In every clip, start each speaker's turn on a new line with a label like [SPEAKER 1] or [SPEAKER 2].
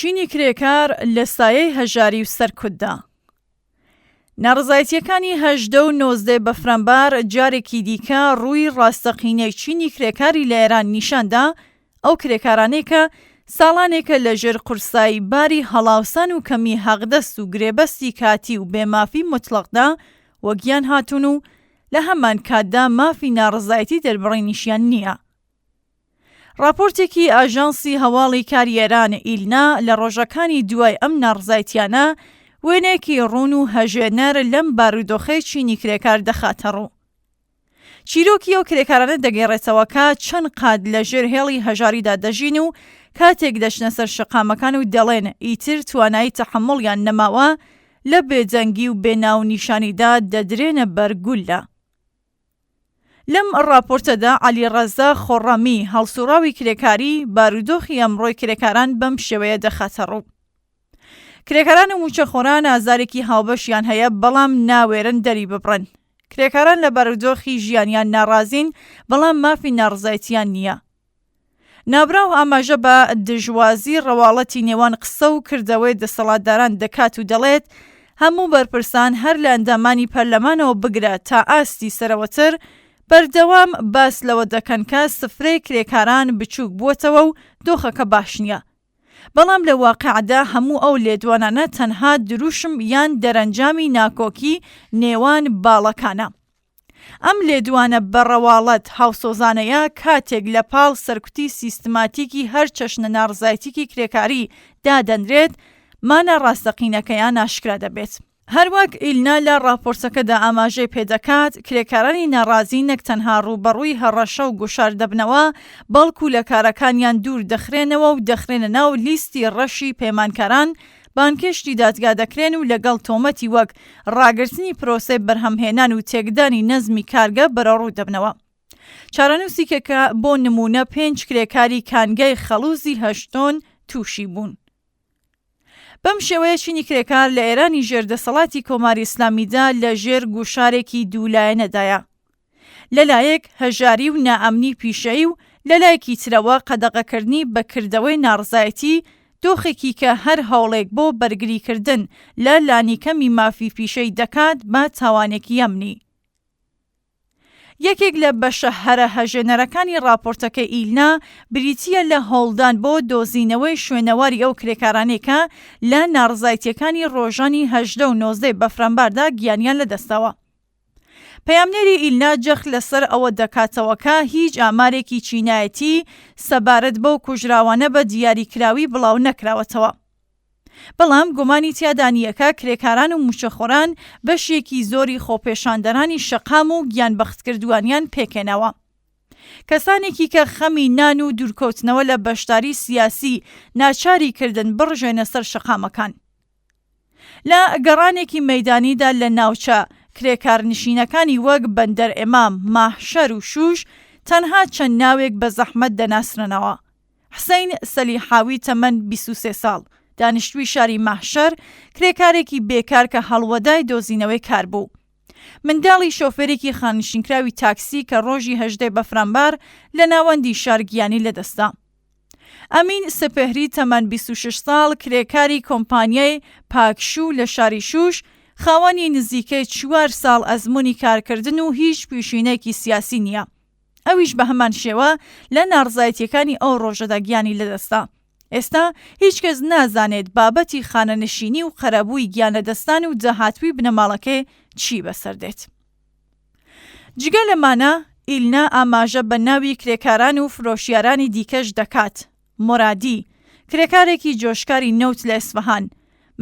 [SPEAKER 1] چینی کرێکار لە سایەی هەژاری و سەرکوتدا. ناڕەزایەتییەکانی 18 و 19 بەفرانبار جارێکی دیکە ڕووی ڕاستەقینەی چینی کرێکاری لە ئێران نیشان دا، ئەو کرێکارانەی کە ساڵانێکە لە ژێر قورسایی باری هەڵاوسان و کەمی حەقدەست و گرێبەستی کاتی و بێمافی موتڵەقدا وەگیان هاتوون و لە هەمان کاتدا مافی ناڕەزایەتی دەربڕینیشیان نییە. ڕاپۆرتێکی ئاژانسی هەواڵی کاری ئێران، ئیلنا، لە ڕۆژەکانی دوای ئەم ناڕزایتیانە، وێنەیەکی ڕوون و هەژێنەر لەم بارودۆخەی چینی کرێکار دەخاتە ڕوو. چیرۆکی ئەو کرێکارانە دەگێڕێتەوە کە چەند قات لە ژێر هێڵی هەژاریدا دەژین و کاتێک دەچنە سەر شەقامەکان و دەڵێن ئیتر توانایی تەحەموڵیان نەماوە، لە بێدەنگی و بێ ناونیشانیدا دەدرێنە بەر گوللە. لەم ڕاپۆرتەدا عەلی ڕەزا خۆڕەمی، هەڵسوڕاوی کرێکاری، بارودۆخی ئەمڕۆی کرێکاران بەم شێوەیە دەخاتە ڕوو. کرێکاران و مووچەخۆران ئازارێکی هاوبەشیان هەیە، بەڵام ناوێرن دەری ببڕن. کرێکاران لە بارودۆخی ژیانیان ناڕازین، بەڵام مافی ناڕزایتیان نییە. نابراو ئاماژە بە دژوازی ڕەواڵەتی نێوان قسە و کردەوەی دەسەڵاتداران دەکات و دەڵێت، هەموو بەرپرسان هەر لە ئەندامانی پەرلەمانەوە بگرە تا ئاستی سەرەوەتر بەردەوام باس لەوە دەکەن کە سفرەی کرێکاران بچووک بووەتەوە و دۆخەکە باش نییە. بەڵام لە واقیعدا هەموو ئەو لێدوانانە تەنها دروشم یان دەرەنجامی ناکۆکی نێوان باڵەکانە. ئەم لێدوانە بە ڕەواڵەت هاوسۆزانەیە کاتێک لە پاڵ سەرکوتی سیستماتیکی هەر چەشنە ناڕزایتیکی کرێکاری دادەنرێت، مانا ڕاستەقینەکەیان ئاشکرا دەبێت. هەروەک ئیلنا لە ڕاپۆرتەکەدا ئاماژەی پێدەکات، کرێکارانی ناڕازی نەک تەنها ڕووبەڕووی هەڕەشە و گوشار دەبنەوە، بەڵکو لە کارەکانیان دوور دەخرێنەوە و دەخرێنە ناو لیستی ڕەشی پەیمانکاران بانگهێشتی دادگا دەکرێن و لەگەڵ تۆمەتی وەک ڕاگرتنی پرۆسەی بەرهەمهێنان و تێکدانی نەزمی کارگە بەرەوڕوو دەبنەوە. چارەنووسی کە بۆ نموونە پێنج کرێکاری کانگای خەڵووزی هەشتۆن تووشی بوون. بەم شێوەیە چینی کرێکار لە ئێرانی ژێر دەسەڵاتی کۆماری ئیسلامیدا لە ژێر گوشارێکی دوولایەنەدایە. لە لایەک هەژاری و نائەمنی پیشەیی و لە لایەکی ترەوە قەدەغەکردنی بە کردەوەی ناڕزایەتی، دۆخێکی کە هەر هەوڵێک بۆ بەرگریکردن لە لانیکەمی مافی پیشەی دەکات بە تاوانێکی ئەمنی. یەکێک لە بەشە هەرە هەژێنەرەکانی ڕاپۆرتەکەی ئیلنا بریتییە لە هەوڵدان بۆ دۆزینەوەی شوێنەواری ئەو کرێکارانەی کە لە ناڕزایتییەکانی ڕۆژانی 18 و 19 بەفرانباردا گیانیان لەدەستداوە. پەیامنێری ئیلنا جەخت لەسەر ئەوە دەکاتەوە کە هیچ ئامارێکی چینایەتی سەبارەت بەو کوژراوانە بە دیاریکراوی بڵاو نەکراوەتەوە. بەڵام گومانی تیادا نییە کە کرێکاران و مووچەخۆران بەشێکی زۆری خۆپێشاندەرانی شەقام و گیانبەختکردووانیان پێکهێناوە. کەسانێکی کە خەمی نان و دوورکەوتنەوە لە بەشداری سیاسی ناچاری کردن بڕژێنە سەر شەقامەکان. لە گەڕانێکی مەیدانیدا لە ناوچە کرێکارنشینەکانی وەک بەندەر ئیمام، ماهشەر و شوش تەنها چەند ناوێک بە زەحمەت دەناسرنەوە. حسەین سەلیحاوی تەمەن 23 ساڵ، دانیشتووی شاری ماهشەر، کرێکارێکی بێکار کە هەڵوەدای دۆزینەوەی کار بوو. منداڵی شۆفێرێکی خانەنشینکراوی تاکسی کە ڕۆژی 18 بەفرانبار لە ناوەندی شار گیانی لەدەستدا. ئەمین سپێهری تەمەن 26 ساڵ کرێکاری کۆمپانیای پاکشوو لە شاری شوش، خاوەنی نزیکەی چوار ساڵ ئەزموونی کارکردن و هیچ پیشینەیەکی سیاسی نییە. ئەویش بە هەمان شێوە لە ناڕزایەتییەکانی ئەو ڕۆژەدا گیانی لەدەستدا. ئێستا هیچ کەس نازانێت بابەتی خانەنشینی و قەرەبووی گیانلەدەستدان و داهاتووی بنەماڵەکەی چی بەسەر دێت. جگە لەمانە، ئیلنا ئاماژە بە ناوی کرێکاران و فرۆشیارانی دیکەش دەکات، مۆرادی، کرێکارێکی جۆشکاری نەوت لە ئیسفەهان،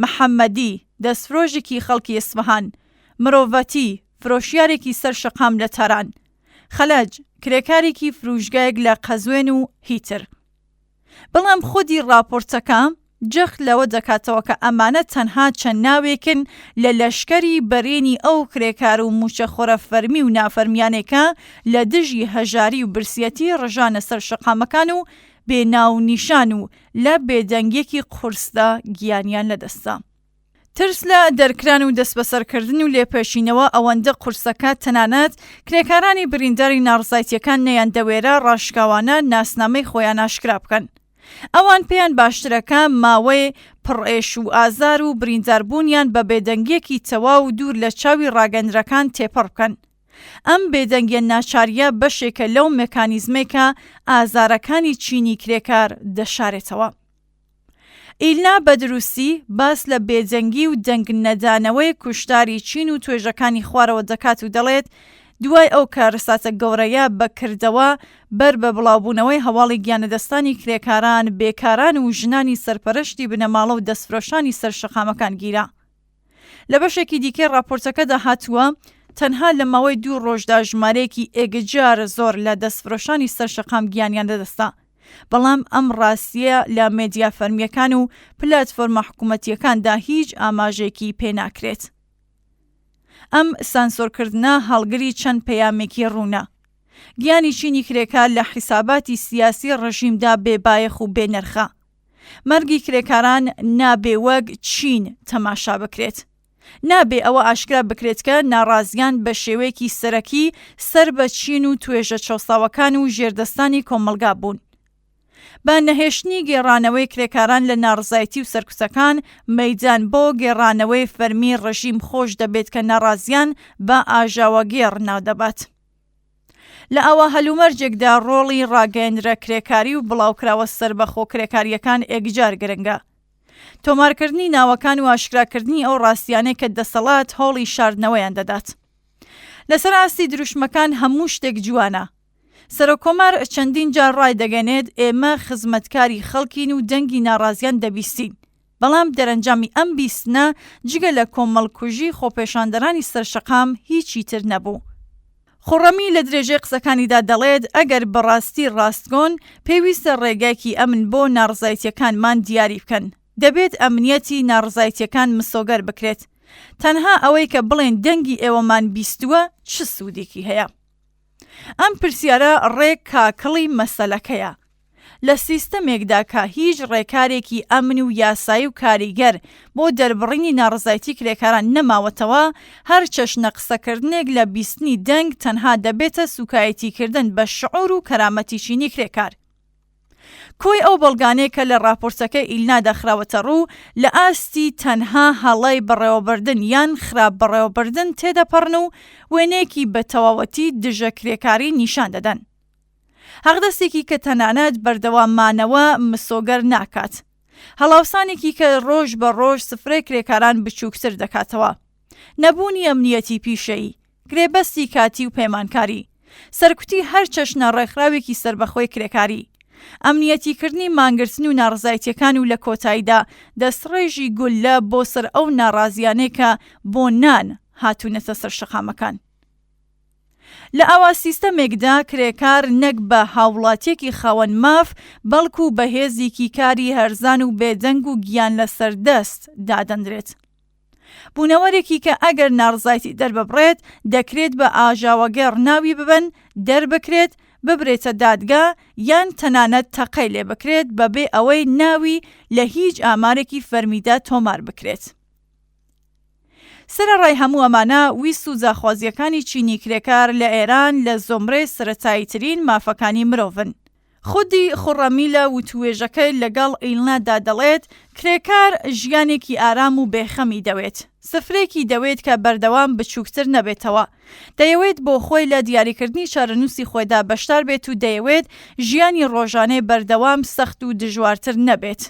[SPEAKER 1] محەممەدی، دەستفرۆشێکی خەڵکی ئیسفەهان، مرۆڤەتی، فرۆشیارێکی سەر شەقام لە تاران، خەلەج، کرێکارێکی فروشگایەک لە قەزوێن و هیتر. بەڵام خودی ڕاپۆرتەکە جەخت لەوە دەکاتەوە کە ئەمانە تەنها چەند ناوێکن لە لەشکەری بەرینی ئەو کرێکار و مووچەخۆرە فەرمی و نافەرمیانەی کە لە دژی هەژاری و برسیەتی ڕژانە سەر شەقامەکان و بێ ناونیشان و لە بێدەنگیەکی قورسدا گیانیان لەدەستدا. ترس لە دەرکران و دەستبەسەرکردن و لێپێچینەوە ئەوەندە قورسە کە تەنانەت کرێکارانی برینداری ناڕزایتیەکان نەیاندەوێرا ڕاشکاوانە ناسنامەی خۆیان ئاشکرا بکەن. ئەوان پێیان باشترە کە ماوەی پڕ ئێش و ئازار و برینداربوونیان بە بێدەنگییەکی تەواو و دوور لە چاوی ڕاگەنرەکان تێپەڕ بکەن. ئەم بێدەنگیە ناچارییە بەشێکە لەو مێکانیزمەی کە ئازارەکانی چینی کرێکار دەشارێتەوە. ئیلنا بە دروستی باس لە بێدەنگی و دەنگ نەدانەوەی کوشتاری چین و توێژەکانی خوارەوە دەکات و دەڵێت، دوای ئەو کارەساتە گەورەیە بە کردەوە بەر بە بڵاوبوونەوەی هەواڵی گیانلەدەستانی کرێکاران، بێکاران و ژنانی سەرپەرشتی بنەماڵە و دەستفرۆشانی سەر شەقامەکان گیرا. لە بەشێکی دیکەی ڕاپۆرتەکەدا هاتووە، تەنها لە ماوەی دوو ڕۆژدا ژمارەیەکی ئێگجار زۆر لە دەستفرۆشانی سەر شەقام گیانیان لەدەستدا. بەڵام ئەم ڕاستییە لە مێدیا فەرمییەکان و پلاتفۆرمە حکومەتییەکاندا هیچ ئاماژەیەکی پێ ناکرێت. ئەم سانسۆرکردنە هەڵگری چەند پەیامێکی ڕوونە. گیانی چینی کرێکار لە حیساباتی سیاسی ڕژیمدا بێ بایەخ و بێ نرخە. مەرگی کرێکاران نابێ وەک چین تەماشا بکرێت. نابێ ئەوە ئاشکرا بکرێت کە ناڕازیان بە شێوەیەکی سەرەکی سەر بە چین و توێژە چەوساوەکان و ژێردەستانی کۆمەڵگا بوون. بە نەهێشتنی گێڕانەوەی کرێکاران لە ناڕزایەتی و سەرکوتەکان، مەیدان بۆ گێڕانەوەی فەرمی ڕژیم خۆش دەبێت کە ناڕازیان بە ئاژاوەگێڕ ناودەبات. لە ئاوا هەلومەرجێکدا ڕۆڵی ڕاگەیەنرە کرێکاری و بڵاوکراوە سەربەخۆ کرێکارییەکان ئێگجار گرنگە. تۆمارکردنی ناوەکان و ئاشکراکردنی ئەو ڕاستیانەی کە دەسەڵات هەوڵی شاردنەوەیان دەدات. لەسەر ئاستی دروشمەکان هەموو شتێک جوانە. سەرۆککۆمار چەندین جار ڕایدەگەنێت ئێمە خزمەتکاری خەڵکین و دەنگی ناڕازیان دەبیستین. بەڵام دەرەنجامی ئەم بیستنە جگە لە کۆمەڵکوژی خۆپێشاندەرانی سەر شەقام هیچی تر نەبوو. خوڕەمی لە درێژەی قسەکانیدا دەڵێت ئەگەر بەڕاستی ڕاستگۆن، پێویستە ڕێگایەکی ئەمن بۆ ناڕزایتیەکانمان دیاری بکەن. دەبێت ئەمنیەتی ناڕزایتیەکان مسۆگەر بکرێت. تەنها ئەوەی کە بڵێن دەنگی ئێوەمان بیستووە چ سوودێکی هەیە؟ ئەم پرسیارە ڕێک کاکڵی مەسەلەکەیە. لە سیستەمێکدا کە هیچ ڕێکارێکی ئەمن و یاسایی و کاریگەر بۆ دەربڕینی ناڕەزایەتی کرێکاران نەماوەتەوە، هەر چەشنە قسەکردنێک لە بیستنی دەنگ تەنها دەبێتە سوکایەتیکردن بە شعور و کەرامەتی چینی کرێکار. کۆی ئەو بەڵگانەی کە لە ڕاپۆرتەکەی ئیلنادا خراوەتەڕوو، لە ئاستی تەنها هەڵەی بەڕێوەبردن یان خراپ بەڕێوەبردن تێدەپەڕن و وێنەیەکی بە تەواوەتی دژە کرێکاری نیشان دەدەن. حەقدەستێکی کە تەنانەت بەردەوام مانەوە مسۆگەر ناکات. هەڵاوسانێکی کە ڕۆژ بە ڕۆژ سفرەی کرێکاران بچووکتر دەکاتەوە. نەبوونی ئەمنیەتی پیشەیی، گرێبەستی کاتی و پەیمانکاری، سەرکوتی هەر چەشنە ڕێکخراوێکی سەربەخۆی کرێکاری، ئەمنیەتیکردنی مانگرتن و ناڕەزایەتیەکان و لە کۆتاییدا دەستڕێژی گوللە بۆ سەر ئەو ناڕازیانەی کە بۆ نان هاتوونەتە سەر شەقامەکان. لە ئاوا سیستەمێکدا کرێکار نەک بە هاوڵاتیەکی خاوەن ماف، بەڵکو بە هێزیکی کاری هەرزان و بێدەنگ و گیان لەسەر دەست دادەنرێت. بوونەوەرێکی کە ئەگەر ناڕزایەتی دەرببڕێت، دەکرێت بە ئاژاوەگێڕ ناوی ببەن، دەربکرێت، ببرێتە دادگا، یان تەنانەت تەقەی لێبکرێت بەبێ ئەوەی ناوی لە هیچ ئامارێکی فەرمیدا تۆمار بکرێت. سەرەڕای هەموو ئەمانە، ویست و داخوازییەکانی چینی کرێکار لە ئێران لە زومرەی سەرەتاییترین مافەکانی مرۆڤن. خودی خوڕەمی لە وتووێژەکەی لەگەڵ ئیلنا دا دەڵێت، کرێکار ژیانێکی ئارام و بێ خەمی دەوێت. سفرێکی دەوێت کە بەردەوام بچووکتر نەبێتەوە. دەیەوێت بۆ خۆی لە دیاریکردنی چارەنووسی خۆیدا بەشدار بێت و دەیەوێت ژیانی ڕۆژانەی بەردەوام سەخت و دژوارتر نەبێت.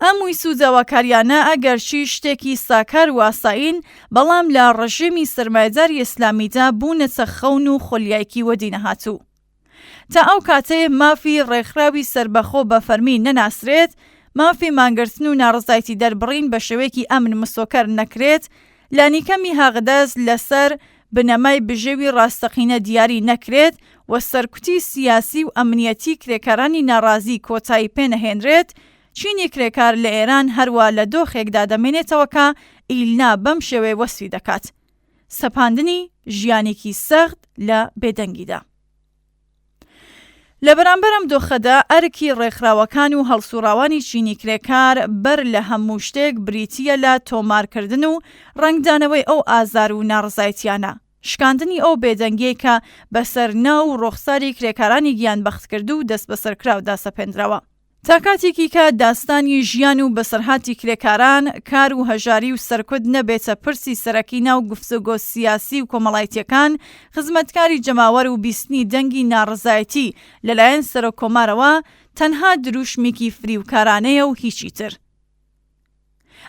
[SPEAKER 1] ئەم ویست و داواکاریانە ئەگەرچی شتێکی ساکار و ئاسایین، بەڵام لە ڕژێمی سەرمایەداری ئیسلامیدا بوونەتە خەون و خولیایەکی وەدینەهاتوو. تا ئەو کاتەی مافی ڕێکخراوی سەربەخۆ بە فەرمی نەناسرێت، مافی مانگرتن و ناڕەزایەتی دەربڕین بە شێوەیەکی ئەمن مسۆکەر نەکرێت، لانیکەمی هەقدەست لەسەر بنەمای بژێوی ڕاستەقینە دیاری نەکرێت و سەرکوتی سیاسی و ئەمنیەتی کرێکارانی ناڕازی کۆتایی پێنەهێنرێت، چینی کرێکار لە ئێران هەروا لە دۆخێکدا دەمێنێتەوە کە ئیلنا بەم شێوەیە وەسفی دەکات، سەپاندنی ژیانێکی سەخت لە بێدەنگیدا. لە بەرامبەر ئەم دۆخەدا ئەرکی ڕێکخراوەکان و هەڵسوڕاوانی چینی کرێکار بەر لە هەموو شتێک بریتییە لە تۆمارکردن و ڕەنگدانەوەی ئەو ئازار و ناڕەزایەتیانە، شکاندنی ئەو بێدەنگیەی کە بەسەر ناو و ڕۆخساری کرێکارانی گیانبەختکردوو و دەستبەسەرکراودا سەپێندراوە. تا کاتێکی کە داستانی ژیان و بەسەرهاتی کرێکاران، کار و هەژاری و سەرکوت نەبێتە پرسی سەرەکی ناو گفتوگۆ سیاسی و کۆمەڵایتیەکان، خزمەتکاری جەماوەر و بیستنی دەنگی ناڕەزایەتی لەلایەن سەرۆک کۆمارەوە تەنها دروشمێکی فریوکارانەیە و هیچی تر.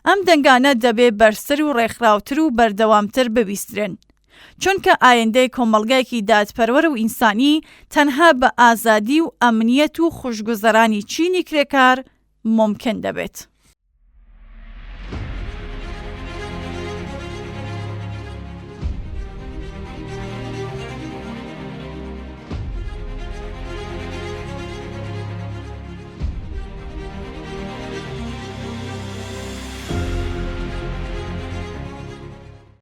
[SPEAKER 1] ئەم دەنگانە دەبێ بەرزتر و ڕێکخراوتر و بەردەوامتر ببیسترێن. چونکە ئایندەی کۆمەڵگایەکی دادپەروەر و ئینسانی تەنها بە ئازادی و ئەمنیەت و خوشگوزەرانی چینی کرێکار مومکن دەبێت.